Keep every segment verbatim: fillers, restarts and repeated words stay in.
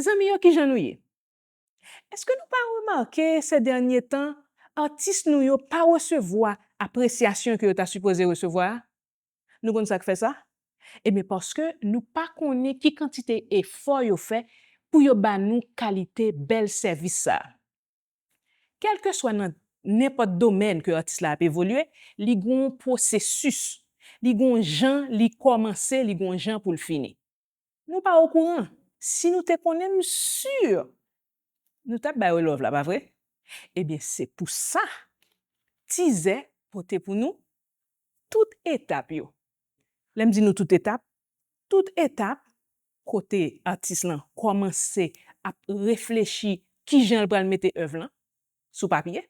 Zanmi yo, kijan nou ye? Èske nou pa remake se dènye tan, atis nou yo pa resevwa apresyasyon ke yo ta sipoze resevwa a? Nou konn sa k fè sa? Ebyen, paske nou pa konnen ki kantite efò yo fè pou yo ba nou kalite bèl sèvis sa a. Kèlkeswa nan nenpòt domèn ke atis la ap evolye, li gon pwosesis, li gon jan li kòmanse, li gon jan pou l fini. Nou pa okouran. Si nou te konnen, m si nou t ap ba yo love la, pa vre? Ebyen, se pou sa Tizè pote pou nou tout etap yo. Lè m di nou tout etap, tout etap kote atis lan kòmanse ap reflechi kijan l pral mete èv lan sou papye.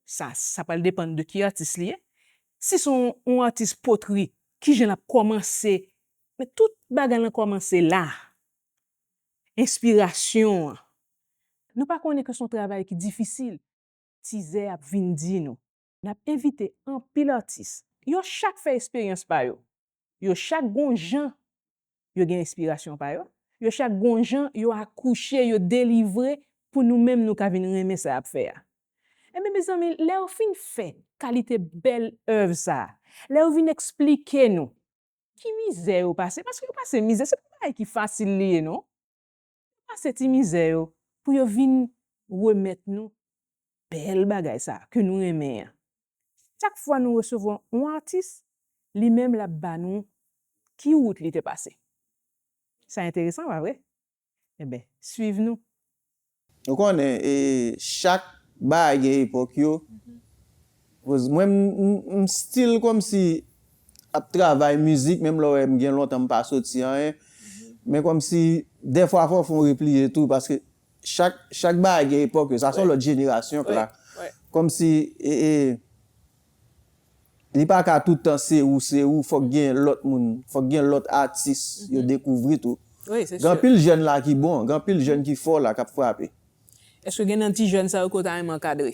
Sa, sa pral depann de ki atis li ye. Si se yon, yon atis potri, kijan l ap kòmanse? Men tout bagay lan kòmanse la. Enspirasyon an. Nou pa konnen ke se yon travay ki difisil. Tizè ap vin di nou. N ap envite anpil atis. Yo chak fè esperyans pa yo. Yo chak gon jan yo gen enspirasyon pa yo. Yo chak gon jan yo akouche, yo delivre pou nou menm nou ka vin renmen sa y ap fè a. Ebyen, mezanmi, lè yo fin fè kalite bèl èv sa a, lè yo vin eksplike nou ki mizè yo pase, paske yo pase mizè, se pa bagay ki fasil li ye, non. Pase ti mizè yo pou yo vin remèt nou bèl bagay sa ke nou renmen an. Chak fwa nou resevwa yon atis, li menm l ap ba nou ki wout li te pase. Sa enteresan, pa vre? Enben, swiv nou. Ou konnen, e, chak bagay gen epòk yo. Koz mwen, m, m, m still kòmsi ap travay mizik, menm lè w wè m gen lontan m pa soti anyen. Men kòmsi, dèfwa, fò w fè yon repliye tou, paske chak, chak bagay gen epòk yo. Sa se yon lòt jenerasyon k la. Kòmsi, e, e, li pa ka tout tan se ou, se ou, fòk gen lòt moun, fòk gen lòt atis, yo dekouvri tou. Gen anpil jèn la ki bon, gen anpil jèn ki fò la, k ap frape. Èske gen nan ti jèn sa yo ke w ta renmen ankadre?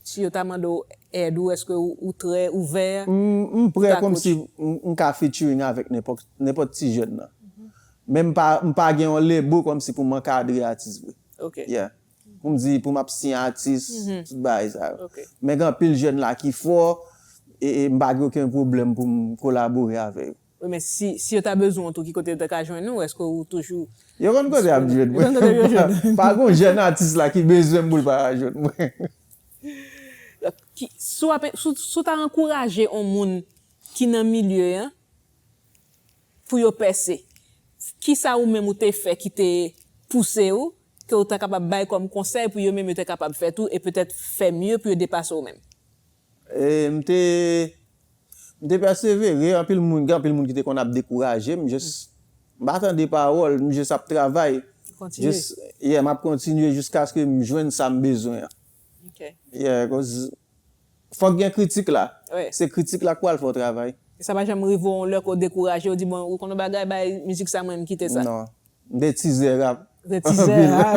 Si yo ta mande w èd ou, èske ou, ou trè ouvè? M, m prè kòmsi m, m ka featuring avèk nenpòt, nenpòt ti jèn nan. Men m pa, m pa gen yon lebo kòmsi pou m ankadre atis vre. Yeah. Pou m di, pou m ap siyen atis, tout bagay sa yo. Men gen anpil jèn la ki fò, e, e m pa gen okenn pwoblèm pou m kolabore avè yo. Wi, men si, si yo ta bezwen w tou, ki kote yo ta ka jwenn ou? Èske ou toujou disponib? Yo konn kote y ap jwenn mwen. Yo konn kote yo jwenn ou. Pa gon jèn atis la ki bezwen m pou l pa ka jwenn mwen. Donk, ki, si w ap, si w, si w ta ankouraje yon moun ki nan milye an pou yo pèse, kisa ou menm ou te fè ki te pouse w, ke w ta kapab bay kòm konsèy pou yo menm yo te kapab fè tou, e petèt fè mye pou yo depase w menm? E, m te, m te pèsevere, anpil moun, gen anpil moun ki te konn ap dekouraje m, jis, m pa tande pawòl, m jis ap travay. Jis, yeah, m ap kontinye jiskaske m jwenn sa m bezwen an. Yeah, 'cause fòk gen kritik la. Se kritik la k pral fè w travay. E sa pa janm rive w yon lè ke w dekouraje, w di, "Bon, ou konn yon bagay, bay mizik sa, mwen, m kite sa." Non. M te tizè rap. Ou te tizè rap.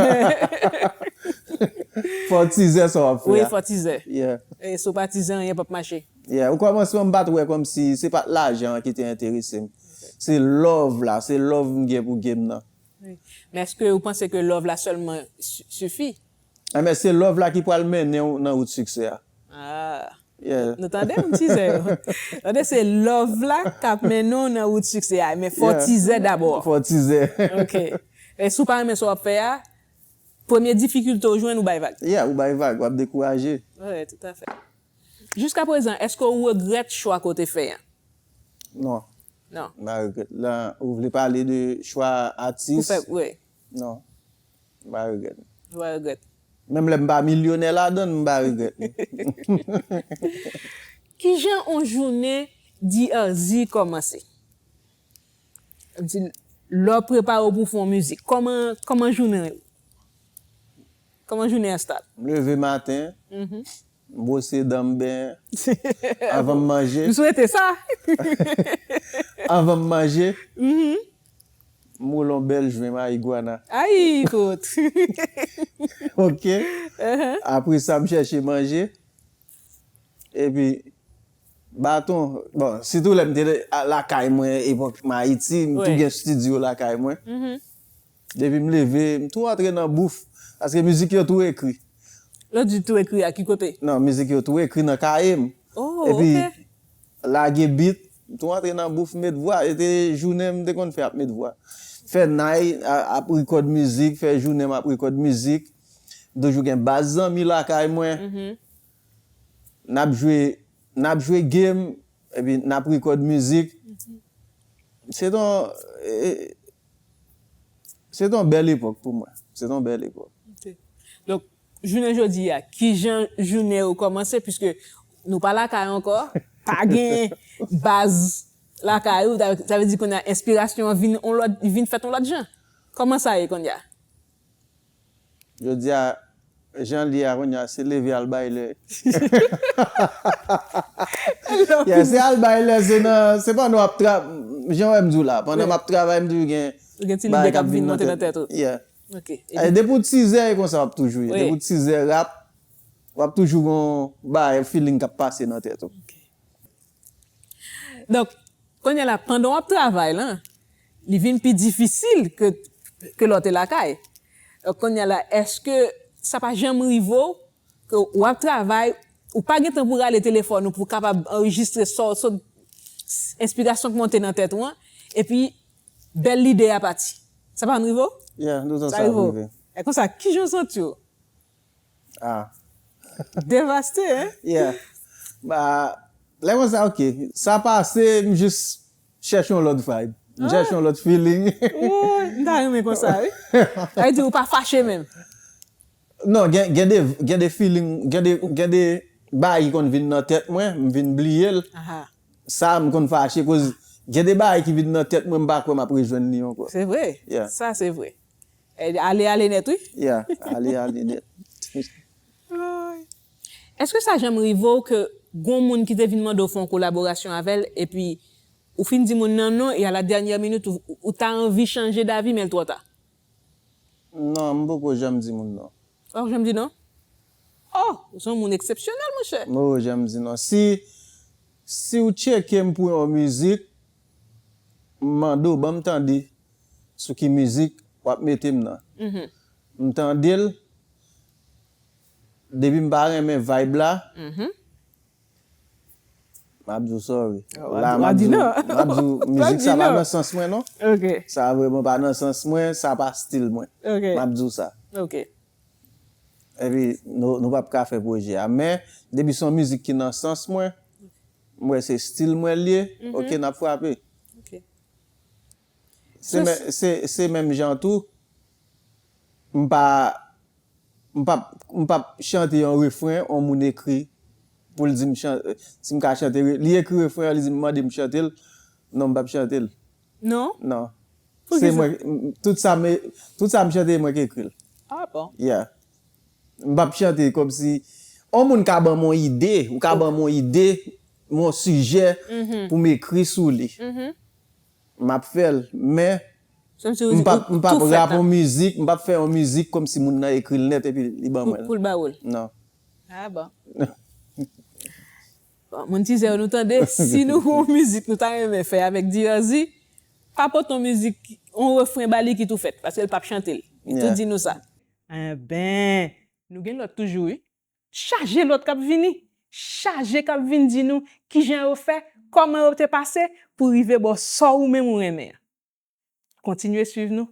Fò w tizè sa w ap fè a. Wi, fò w tizè. Yeah. E si w pa tizè, anyen p ap mache. Yeah, okòmansman, m pa t wè kòmsi se pa t lajan an ki te enterese m. Se love la, se love m gen pou game nan. Wi. Men èske ou panse ke love la sèlman si-, sifi? Enben, se love la ki pral mennen w nan wout siksè a. Ah. Yeah. Nou tande moun tizè yo. Tande, se love la k ap mennen w nan wout siksè a, men fò tizè dabò. Fò tizè. Ok. E si w pa renmen sa w ap fè a, premye difikilte w jwenn, ou bay vag. Yeah, ou bay vag, w ap dekouraje. Wi, toutafè. Jiska prezan, èske w regrèt chwa ke w te fè an? Non. Non. M pa regrèt. La, ou vle pale de chwa atis? Ou fè, wi. Non. M pa regrèt. Ou pa regrèt. Menm lè m pa milyonè ladan l, m pa regrèt li. Kijan yon jounen D R Z kòmanse? Di, lè w prepare w pou w fè yon mizik, kòman, kòman jounen, kòman jounen an start? M leve maten, m bwose dan m byen, anvan m manje. M swete sa. Anvan m manje, m woule yon bèl jwen marigwana. Ay, tout. Ok. Apre sa, m chèche manje. Epi, baton, bon, sitou lè m te lakay mwen, epòk m Ayiti, m tou gen estidyo lakay mwen. Mhm. Depi m leve, m tou antre nan bouf. Paske mizik yo tou ekri. Lè w di tou ekri a ki kote? Non, mizik yo tou ekri nan kaye m. Oh, Epi, ok. Lage bit, m tou antre nan bouf met vwa. E te jounen m te konn fè ap met vwa. Fè night, a- ap rekòd mizik, fè jounen m ap rekòd mizik. M toujou gen baz zanmi lakay mwen. N ap jwe, n ap jwe game, epi n ap rekòd mizik. Se ton, e- se ton bèl epòk pou mwen. Se ton bèl epòk. Ok. Donk, jounen jodi a, kijan jounen ou kòmanse? Piske nou pa lakay ankò, pa gen baz lakay ou, sa vle di kounye a enspirasyon an vin on lòt, vin fèt on lòt jan. Kòman sa ye kounye a? Jodi a, jan l ye a kounye a, se leve al bay lè. Yeah, se al bay lè, se nan, se pandan w ap tra, jan wè m di w la, pandan m ap travay, m toujou gen Ou gen ti lide k ap vin monte nan tèt ou. Yeah. Ok. E depi w t sizè, e konsa w ap toujou ye. Wi. Depi w t sizè rap, w ap toujou gen yon bagay, feeling k ap pase nan tèt ou. Donk, kounye a la, pandan w ap travay la, li vin pi difisil ke, ke lè w te lakay. Donk, kounye a la, èske sa pa janm rive w ke w ap travay, ou pa gen tan pou rale telefòn ou pou w kapab anrejistre sa w sot, enspirasyon k monte nan tèt ou an, epi bèl lide a pati? Sa pa janm rive w? Yeah, nou sa Sa rive w? E konsa, kijan w santi w? Devaste, hein? Yeah. Ba, lè konsa, ok. Sa pase, m jis chèche yon lòt vibe. M chèche yon lòt feeling. Woy, m ta renmen konsa, wi. Sa vle di ou pa fache menm. Non, gen, gen de, gen de feeling, gen de, gen de bagay ki konn vin nan tèt mwen, m vin bliye l. Aha. Sa, m konn fache, koz gen de bagay ki vin nan tèt mwen, m pa kwè m ap rejwenn li ankò. Se vre. Yeah. Sa, se vre. E, ale, ale nèt, wi. Yeah, ale, ale nèt. Ay. Èske sa janm rive w ke gon moun ki te vin mande w fè yon kolaborasyon avè l, epi ou fin di moun nan non, e a la dènyè minit, ou, ou ta anvi chanje davi, men l twò ta? Non, m poko janm di moun non. Ou poko janm di non? Oh, ou se yon moun eksepsyonèl, monchè. M poko janm di non. Si, si w tcheke m pou yon mizik, m mande w, ban m tande sou ki mizik w ap mete m nan. M tande l, depi m pa renmen vibe la, m ap di w sorry. La, m ap di w, m ap di w, mizik sa pa nan sans mwen non. Ok. Sa vrèman pa nan sans mwen, sa pa stil mwen. Ok. M ap di w sa. Ok. Epi, nou, nou p ap ka fè pwojè a. Men, depi se yon mizik ki nan sans mwen, m wè se stil mwen l ye, ok, n ap frape. Ok. Se men- se, se menm jan tou, m pa, m p ap, m p ap chante yon refren, yon moun ekri, pou l di m chan- si m ka chante, re- li ekri refren an, li di m mande m chante l, non, m p ap chante l. Non? Non. Poukisa? Se mwen, m- tout sa, m- tout sa m chante, mwen ki ekri l. Ah bon? Yeah. M p ap chante kòmsi, yon moun ka ban m yon ide, ou ka ban m yon ide, yon sijè pou m ekri sou li. M ap fè l, men m p ap, m p ap rap yon mizik, m p ap fè yon mizik kòmsi moun nan ekri l nèt epi li ban mwen l. Pou l ba ou l? Non. Ah bon. Bon, moun Tizè yo, nou tande, si nou gen yon mizik nou ta renmen fè avèk D R Z, pa pote yon mizik, yon refren ba li ki tou fèt, paske l p ap chante l. Li tou di nou sa. Enben, nou gen lòt toujou, wi. Chaje lòt k ap vini. Chaje k ap vin di nou kijan yo fè, kòman yo te pase pou rive bò sa ou menm ou renmen an. Kontinye swiv nou.